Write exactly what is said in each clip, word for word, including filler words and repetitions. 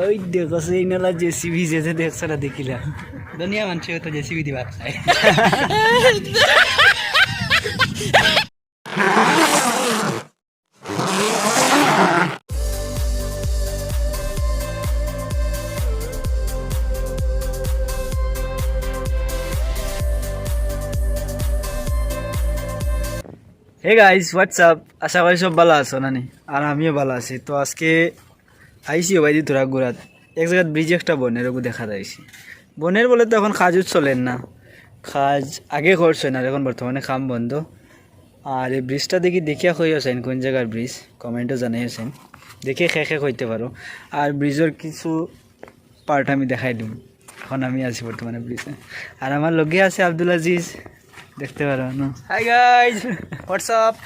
ওই দেখো, সেই নালা জেসিবি যেতে দেখছো না দেখিলা। দুনিয়া মানষে তো জেসিবি দিবা চায়। Hey guys, what's up? আশা করি সব ভালা আছো নানি? আর আমিও ভালা আছি। তো আজকে আইছি ওবায়দি থুড়া ঘুরাত। এক জাগাত ব্রিজ একটা বনের, ওগু দেখাত আইছি। বনের বলে তো এখন কাজ উজ চলের না, কাজ আগে করছে না, এখন বর্তমানে কাম বন্ধ। আর এই ব্রিজটা দেখি দেখিয়া কইও চাইন কোন জাগার ব্রিজ, কমেন্টো জানাইও চাইন, দেখে খে খে কইতে পারো। আর ব্রিজর কিছু পার্ট আমি দেখাই দিম। এখন আমি আছি বর্তমানে ব্রিজে, আর আমার লগে আছে আব্দুল আজিজ, দেখতে পারো না? Hi guys, what's up?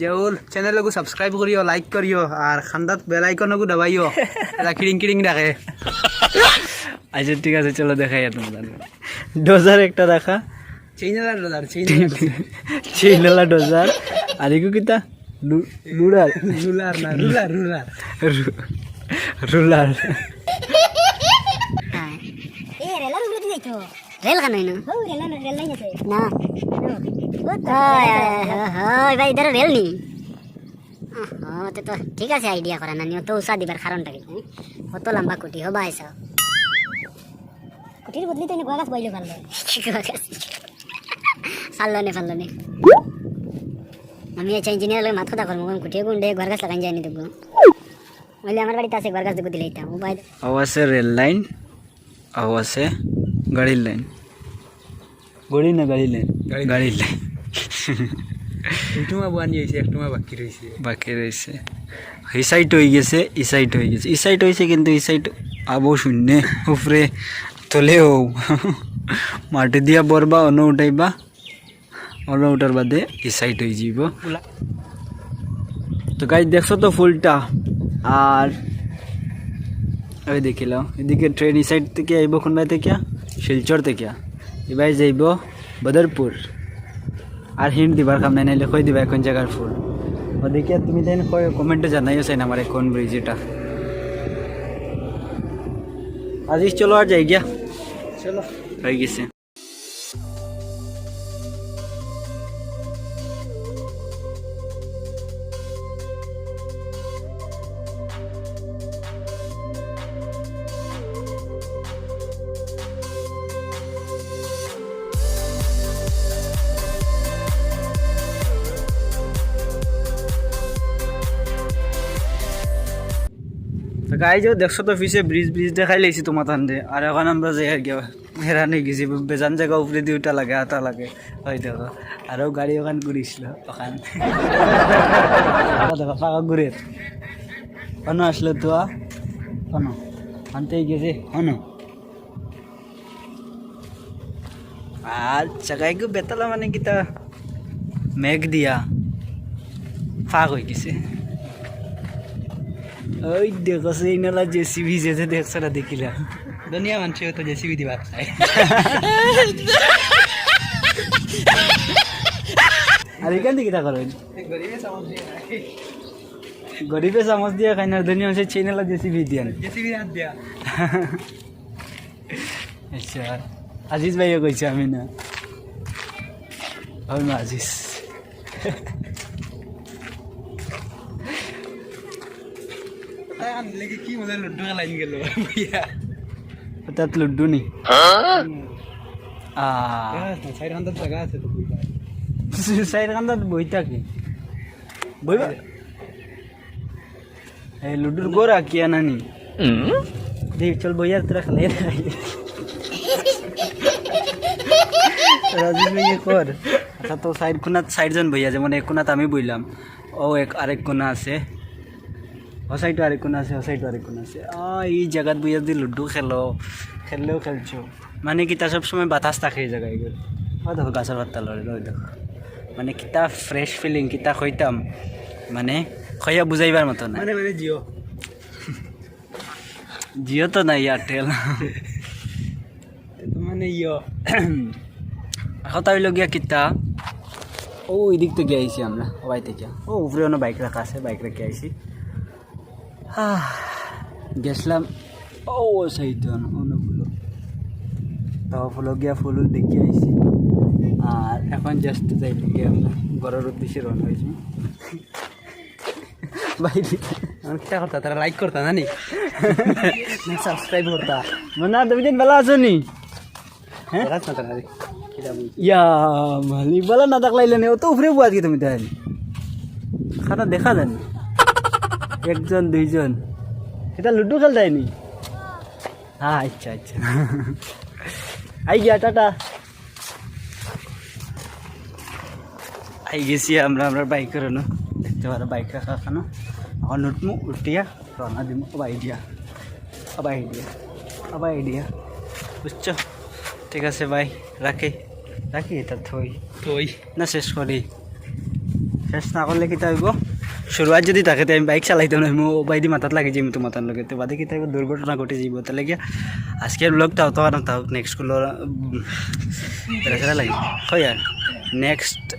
Ziaul চ্যানেল ওগু সাবস্ক্রাইব করিও, লাইক করিও, আর কান্দাত বেল আইকন ওগু দাবাইও, এটা কিড়িং কিড়িং ডাকে। আচ্ছা, ঠিক আছে, চলো দেখাই আর তোমাদের। ডোজার একটা দেখা। চেইনওয়ালা ডোজার, চেইনওয়ালা ডোজার। চেইনওয়ালা ডোজার। আর এগু কিতা? লু-, লুডার। রুলার না, রুলার, রুলার। রু-, রুলার। হ্যাঁ। এ, রেলর উপরে দিয়ে যাইতো। রেল কেন হইল? ও, রেল, রেল লাইন আছে। না। ও, ও তো হয়, রেল আছে। হয়, হয়, ভাই, ইধার রেল নেই। ও, তে তো ঠিক আছে, আইডিয়া করা না নিও তো, উষা দিবার কারণটা কি? হ্যাঁ? কত লম্বা কুটি, হো ভাই সাহেব। কুটির বদলি তো এনে গোয়া গাছ বইলে পারলো। পারলো নে, পারলো নে। আমি আচ্ছা ইঞ্জিনিয়ার লগে মাত কথা করবো, কোন কুটিয়ে গুন্ডে গোয়ার গাছ লাগাই যায়নি দেখবো। বলে আমার বাড়িতে আছে, গোয়ার গাছ দেখবো দিলে এটা। ও ভাই। ও আছে রেল লাইন, ও আছে গাড়ির লাইন। গাড়ি না গাড়ি লাইন? গাড়ি। গাড়ি লাইন। দুই টুমা বানি হইছে, এক টুমা বাকি রইছে। বাকি রইছে। ই সাইড হই গেছে, ই সাইড হই গেছে। ই সাইড হইছে কিন্তু ই সাইড আবো শূন্য। উপরে তলেও মাটি দিয়া বরবা, অনো উঠাইবা। অনো উঠার বাদে ই সাইড হই যাইব। তো গাইস, দেখছো তো ফুলটা? আর ওই দেখিল, এদিকে ট্রেন ই সাইড থেকে আইব, কোন বাই থেকে? শিলচর থেকে। এবার যাইব বদরপুর। আর হিন্ট দিবার কাম নাই, নাইলে কই দিবা কোন জাগার ফুল। ওদিকে তুমি তাই কই কমেন্টে জানাইও চাইন আমারে কোন ব্রিজ এটা। আজিজ চলো আর যাই গিয়া। চলো। হই গেছে। তো গাইজ, দেখছো তো পিছে ব্রিজ, ব্রিজ দেখাই লাইছি তোমার তানরে। আর এখন আমরা যাই আর কি, হেরান হয়ে গেছি, বেজান জাগা উপরে দিয়ে উঠা লাগে, আতা লাগে। ওই দেখো, আরো গাড়ি ওখান ঘুরিছিল, ওখান। ও দেখো, ফাঁকা ঘুরে। অনো আসলো তো, অনো। আনতেই গেছে, অনো। আর জাগাইগু বেতালা মানে কিতা, মেঘ দিয়া ফাঁক হয়ে গেছে। ওই দেখো, সেই নালা জেসিবি যেতে দেখছো না দেখিলা। দুনিয়া মানষে তো জেসিবি দিবা চায়। আর এখান থেকে কিতা করো? গরিবে চামচ দিয়া খাইন আর দুনিয়া মানষে সেই নালা জেসিবি দিয়ান। জেসিবি হাত দিয়া। আচ্ছা, আজিজ ভাইও কইছে, আমি না। আমি না আজিজ। তাই আনলে কি, কি মজা লুডু খেলাইন গেল, ভাইয়া। অর্থাৎ লুডু নি? আহ। হ্যাঁ, চাইর কান্দাত জাগা আছে তো বইবার। চাইর কান্দাত বই থাকে। বইবা? এই লুডুর গোড়া কি আনানি? দেখ, চল বইয়ার তোরা খেলে। রাজীব ভাই, ইয়ে কর। আচ্ছা, তো সাইড কোনাত সাইড জন বইয়া, যেমন এক কোনাত আমি বইলাম, ও এক আরেক কোনা আছে, ও সাইডও আরেক কোনা আছে, ও সাইডও আরেক কোনা আছে। আহ, এই জাগাত বইয়া যদি লুডু খেলো, খেললেও খেলছো। মানে কিতা সব সময় বাতাস থাকে এই জাগায় এগুলো। ও দেখো, গাছর পাতা লড়ে, ওই দেখো। মানে কিতা ফ্রেশ ফিলিং, কিতা কইতাম, মানে কইয়া বুঝাইবার মতো না। মানে, মানে Jio। Jio তো না, Airtel। তো মানে ইয়ো। কথা হইল গিয়া কিতা, ও ওই দিক থেকে আইছি আমরা, ওই থেকে। ও উপরে অনো বাইক রাখা আছে, বাইক রেখে আইছি। আহ, গেছলাম। ও, সেই তো, অন্য ফুল। তো ফুল গিয়া ফুল দেখি আইছি। আর এখন just যাই গিয়া আমরা ঘরর উদ্দেশ্যে রওনা অইছি। ভাই, আমার কিতা করতা, তারা like করতা না নি? না, subscribe করতা। মানে, তুমি দিন বেলা আছো নি? হ্যাঁ? বেলা আছো না তারা, কিতা বলি? ইয়া, মালিক, বেলা না থাকলে আইলে নি, অত উপরে বুয়াত কি তুমি তাই? খাতা দেখা যায় না। একজন, দুইজন। এটা লুডু খেলতায় নি? হ্যাঁ, আচ্ছা, আচ্ছা। আই গিয়া, টাটা। আই গেছি আমরা, আমরা বাইক করে না। দেখতে পারো বাইক রাখা এখানো। এখন উঠমু, উঠিয়া রওনা দিমু। আবার আইডিয়া, আবার আইডিয়া, আবার আইডিয়া। বুঝছো? ঠিক আছে ভাই, রাখি, রাখি এটা থই। থই। না, শেষ করি। শেষ না করলে কিতা অইবো? শুরুয়াত যদি থাকে, তে আমি বাইক চালাইতাম না, আমি ওবায়দি মাথাত লাগি যাইমু তো মাথার লগে, তো বাদে কিতা অইবো? দুর্ঘটনা ঘটি যাইবো। তাহলে গিয়া আজকের ব্লগটা অত কারণ থাক, নেক্সট গুলো, উম, বেড়া লাগে। হয় আর next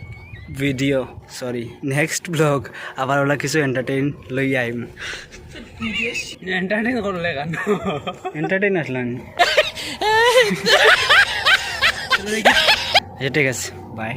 video, sorry, next blog আবার ওলা কিছু এন্টারটেইন লই আইমু। এন্টারটেইন করলে কেন? এন্টারটেইন আসলাম। আচ্ছা, ঠিক আছে, বাই।